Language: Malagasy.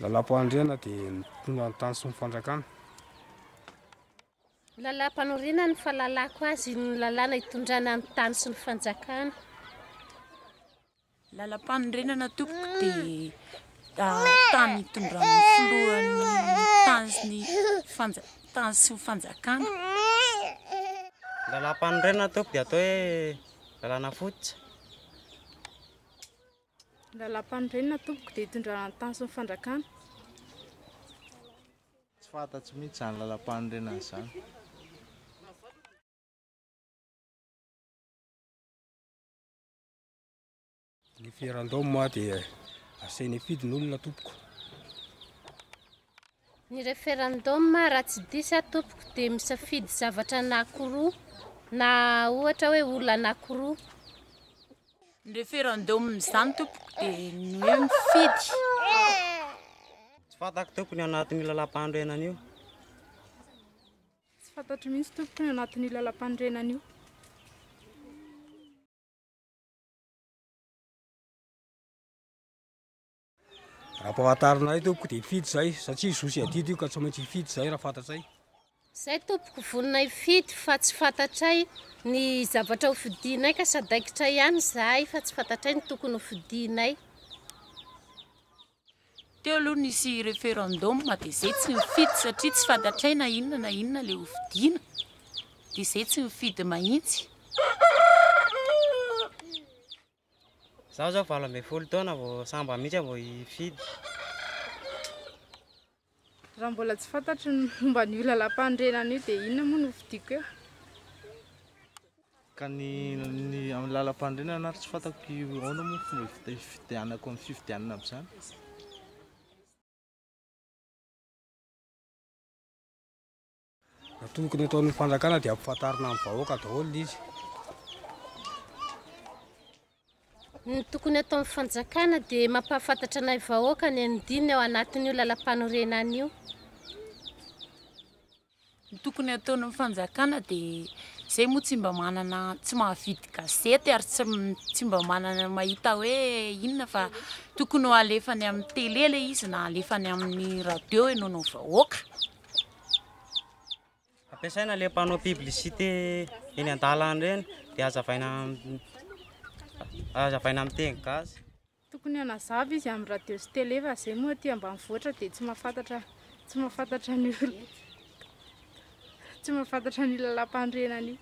Lalàmpanorenana dia mitondra ny tany sy ny fanjakana. Lalàmpanorenana ny fahalalako azy ny lalàna hitondrana ny tany sy ny fanjakana. Lalàmpanorenana tompoko dia tany itondran'ny filohan'ny tany sy ny fanja- tany sy ny fanjakana. Lalàmpanorenana tompoko dia atao hoe lalàna fototra. Ny lalàmpanorenana tompoko dia itondrana ny tany sy ny fanjakana. Tsy fantatro mihitsy izany lalàmpanorenana izany. Ny referendum dia asaina hifidy ny olona tompoko. Ny referendum raha tsy diso aho tompoko dia misafidy zavatra anankiroa na ohatra hoe olona anankiroa. Ny referendum izany tompoko dia ny hoe mifidy. Tsy fantako tompoko ny anatin'io lalàmpanorenana io. Tsy fantatro mihitsy tompoko ny anatin'io lalàmpanorenana io. Raha ampahafantarina ahy tompoko dia hifidy izahay satria zo sy adidy io ka tsy maintsy hifidy izahay raha fantatray. Izay tompoko vonona hifidy fa tsy fantatray ny zavatra ho fidianay ka sadaikitra ihany izahay fa tsy fantatray ny tokony ho fidianay. Teo aloha nisy referendum dia izay tsy nifidy satria tsy fantatray na inona na inona ilay ho fidiana dia izay tsy nifidy mahitsy. Zaho zao 18 taona vao sambany mihitsy aho vao hifidy. Raha mbola tsy fantatro ny momba an'io lalàmpanorenana io dia inona moa no hofidiako eo? Ka ny ny amin'ny lalàmpanorenana ary tsy fantako ahoana moa ny fomba hifidianako amin'ny fifidianana amin'izany. Raha tokony ataon'ny fanjakana dia ampifantarina amin'ny vahoaka daholo ilay izy. Ny tokony ataon'ny fanjakana dia mampahafantatra anay vahoaka ny andininy ao anatin'io lalàmpanorenana io. Ny tokony ataon'ny fanjakana dia izay moa tsy mba manana, tsy mahavidy gazety ary tsy tsy mba manana mahita hoe inona fa tokony ho alefany amin'ny tele ilay izy na alefany amin'ny radio henoin'ny vahoaka. Ampiasaina le panneau publicité eny an-dalana ireny dia hazavaina hazavaina amin'ny teny gasy. Tokony hanazava izy amin'ny radio sy télé fa izay moa aty ambanivohitra dia tsy mahafantatra tsy mahafantatra ny olona tsy mahafantatra ny lalàmpanorenana io.